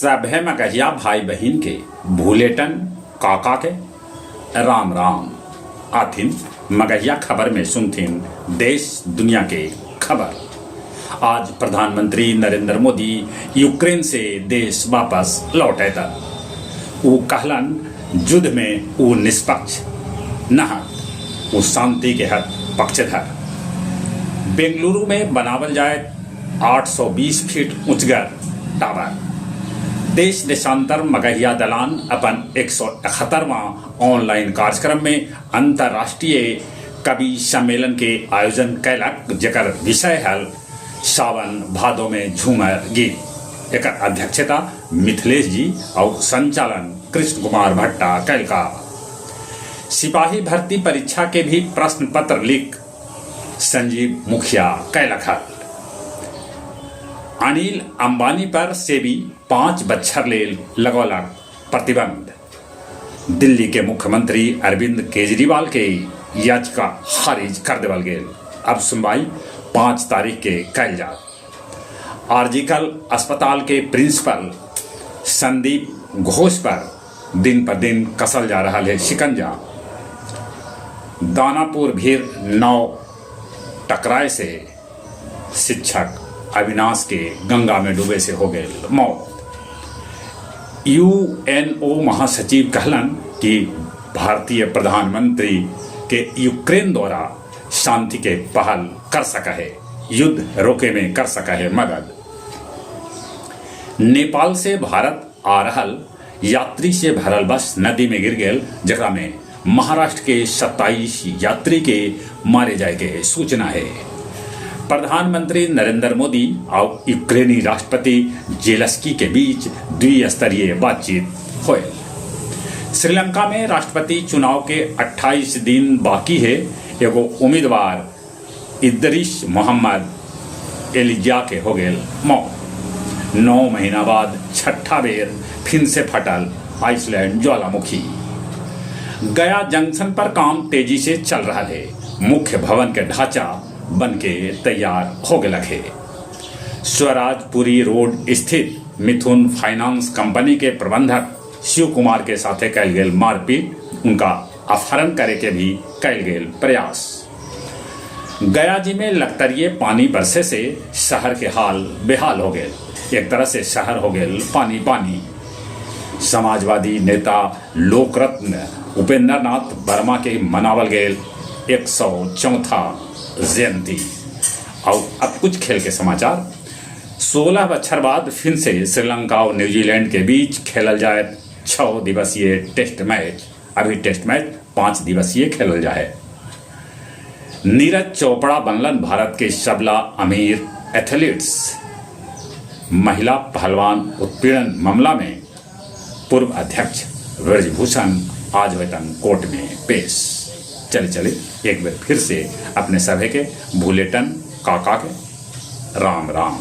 सभे मगहिया भाई बहिन के भूलेटन काका के राम राम। आथिन मगहिया खबर में सुनथिन देश दुनिया के खबर। आज प्रधानमंत्री नरेंद्र मोदी यूक्रेन से देश वापस लौट अयतन। ऊ कहलन जुद्ध में ऊ निष्पक्ष न हथ, ऊ शांति के हथ पक्षधर। बेंगलुरु में बनावल जायत 820 फीट उँचगर टावर। देश देशांतर मगहिया दलान अपन 171वां ऑनलाइन कार्यक्रम में अंतर्राष्ट्रीय कवि सम्मेलन के आयोजन कैलक, जेकर विषय हल सावन भादो में झूमर गीत। एकर अध्यक्षता मिथिलेश जी आउ संचालन कृष्ण कुमार भट्टा कैलका। सिपाही भर्ती परीक्षा के भी प्रश्न पत्र लीक संजीव मुखिया कैलक हल। अनिल अंबानी पर सेबी 5 बच्छर लेल लगौलक प्रतिबंध। दिल्ली के मुख्यमंत्री अरविंद केजरीवाल के याचिका खारिज कर देवल गेल। अब सुनवाई 5 तारीख के कैल जात। आरजीकल अस्पताल के प्रिंसिपल संदीप घोष पर दिन पर दिन कसल जा रहा है शिकंजा। दानापुर भीर नाव टकराए से शिक्षक अविनाश के गंगा में डूबे से हो गए मौत। यूएनओ महासचिव कहलन कि भारतीय प्रधानमंत्री के यूक्रेन द्वारा शांति के पहल कर सका है, युद्ध रोके में कर सका है मदद। नेपाल से भारत आ रहल यात्री से भरल बस नदी में गिर गेल, जेकरा में महाराष्ट्र के 27 यात्री के मारे जाए के सूचना है। प्रधानमंत्री नरेंद्र मोदी और यूक्रेनी राष्ट्रपति जेलेंस्की के बीच द्विस्तरीय बातचीत होयल। श्रीलंका में राष्ट्रपति चुनाव के 28 दिन बाकी है। एगो उम्मीदवार इदरीस मोहम्मद एलिजा के हो गेल मौत। 9 महीना बाद छठा बेर फिन से फटल आइसलैंड ज्वालामुखी। गया जंक्शन पर काम तेजी से चल रहा है। मुख्य भवन के ढांचा बन के तैयार हो गया है। स्वराजपुरी रोड स्थित मिथुन फाइनेंस कंपनी के प्रबंधक शिव कुमार के साथे कैल गेल मारपीट, उनका अपहरण करे के भी कैल गेल प्रयास। गया जी में लगतरिये पानी बरसे से शहर के हाल बेहाल हो गए। एक तरह से शहर हो गए पानी पानी। समाजवादी नेता लोकरत्न उपेंद्र नाथ वर्मा के मनावल गए 104वां जयंती। और अब कुछ खेल के समाचार। 16 बच्छर बाद फिर से श्रीलंका और न्यूजीलैंड के बीच खेलल जाए 6 दिवसीय टेस्ट मैच। अभी टेस्ट मैच 5 दिवसीय खेलल जाए। नीरज चोपड़ा बनलन भारत के सबला अमीर एथलीट्स। महिला पहलवान उत्पीड़न मामला में पूर्व अध्यक्ष ब्रजभूषण आज वेतन कोर्ट में पेश। चले चले, एक बार फिर से अपने सभे के भूलेटन काका के राम राम।